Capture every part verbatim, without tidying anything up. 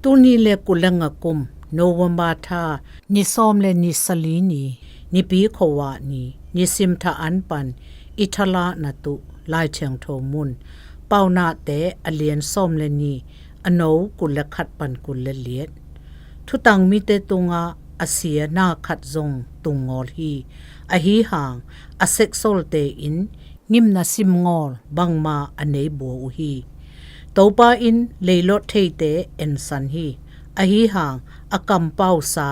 Tuni le kul le nga kum November tha ni sawm le ni sali ni, Nipi khuavak ni, nisim tha an pan i thalah na tuh Lai Thiangtho mun, Paunakte a lian sawm le ni, a no kul le khat pan kul le liat. Thutang mite tungah a sia na khat zong tung ngawl hi. Ahi hang a seksolte in ngimna sim ngawl bangmah a nei bua uh hi. Topa in leilot theite ensan hi. Ahi hang a kampausa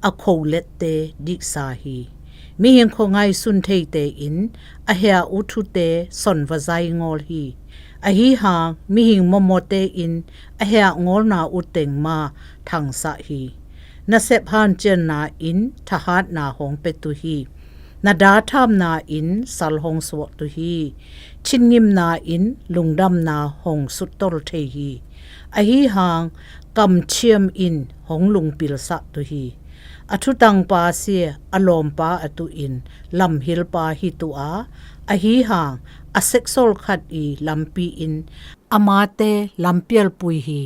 a kholette diksa hi. Mihing khua ngaihsun theite in a heh uh thute son va zai ngawl hi. Ahi hang mihing mawmawte in a heh ngawlna uh teng mah thangsah hi. Nasep hanciamna in thahatna hong pia tuh hi. Na da thamna in sal hong suak tuh hi. Thinngimna in lungdamna hong suttol thei hi. Ahi hang kamthiam in hong lungpilsak tuh hi. A thutangpa sia a lawmpa a tuh in lamhilpa hi tuh a, ahi hang a seksol khat i lampi in amate lampialpui hi.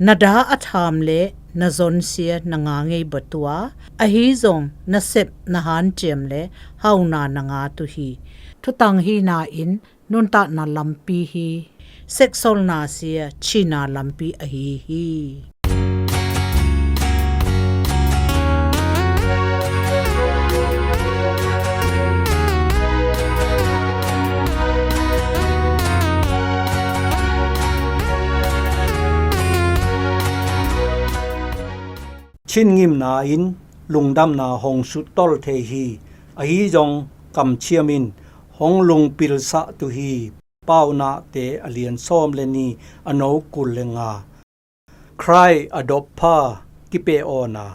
Na da a tham le na zonsia na nga ngei batuh a, ahi zong nasep na hanciam le hauna na nga tuh hi. Thutang hihna in nuntakna lampi hi. Seksolna sia thina lampi ahi hi. Thinngimna in lungdamna hong suttol thei hi. Ahi zong kamthiam in hong lungpilsak tuh hi. Paunakte a lian sawm le ni, a no kul le nga. Khrih a doppha kipehawna.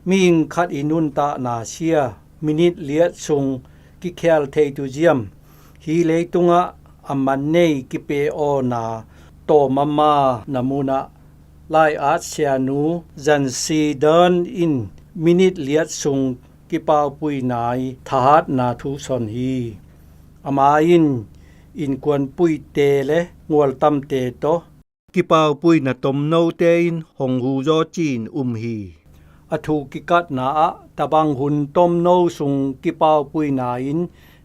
Mihing khat i nuntakna sia minit liat sung kikhial thei tuh ziam? Hi leitungah a man nei kipehawna tawm a ma na munah lai-at sianu Zan Si Dan in minit liat sung kipaupuina i thahatna thu son hi. Ama in innkuanpuite le ngualtamte tawh kipaupuina tomnote in hong huzaw ci-in um hi. A thu kikatna ah tabang hun tomno sung kipaupuina in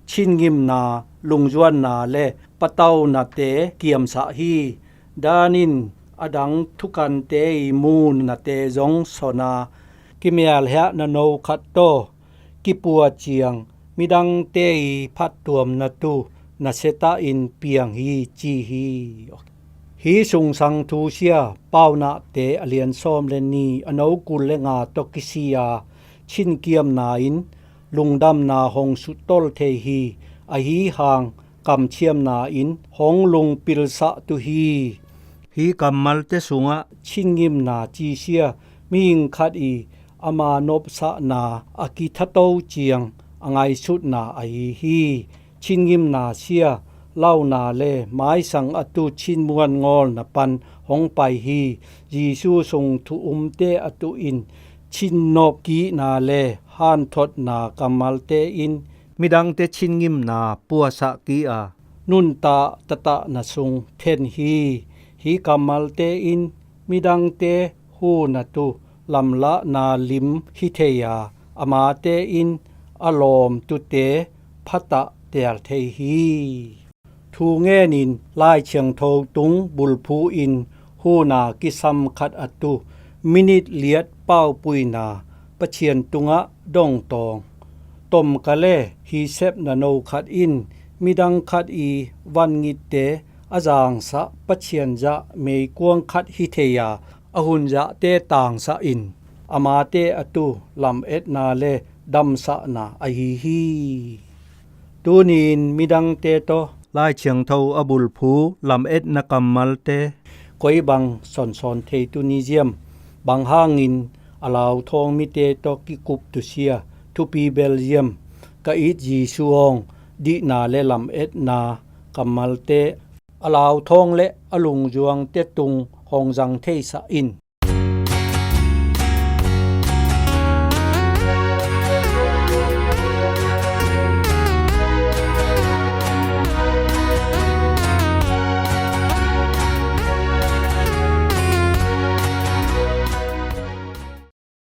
thinngimna, lungzuanna le pataunate kiamsak hi. Dan in a dang thukante i munate zong son a, kimial heh na no khat tawh kipua ciang midangte i phattuamna tuh nasia tahin piang hi ci hi. Hih sungsang thu sia Paunakte a lian sawm le ni, a no kul le nga tawh kisia thinkiamna in lungdamna hong suttol thei hi. Ahi hang kamthiamna in hong lungpilsak tuh hi. Hih kammalte sungah thinngimna ci sia mihing khat i ama nopsakna a kithato ciang a ngaihsutna ahi hi. Thinngimna sia launa le maisang a tuh thinmuan ngawlna pan hong pai hi. Jesu sung thu umte a tuh in thinnop kihna le hanthotna kammalte in midangte thinngimna puasak kik a, nuntak tatahna sung then hi. Hih kammalte in midangte huhna tuh lamlahna lim hi thei a, amate in a lawm tuhte phatah teel thei hi. Thu ngenin Lai Thiangtho tung bulphu in huhna kisam khat a tuh minit liat paupuina Pathian tungah dongtawng. Tomka le hi sepna no khat in midang khat i vanngitte a zangsak Pathian zah meikuang khat hi thei a, a hunzahte tangsak in amate a tuh lametna le damsakna ahi hi. Tuni-in midangte tawh Lai Thiangtho a bulphu lametna kammalte koi bang sonsawn thei tuh ni ziam? Bang hangin a lauthawng mite tawh kikup tuh sia thupi bel ziam? Ka it Jesu awng, dihna le lametna kammalte a lauthawng le a lungzuangte tung hong zang theisak in.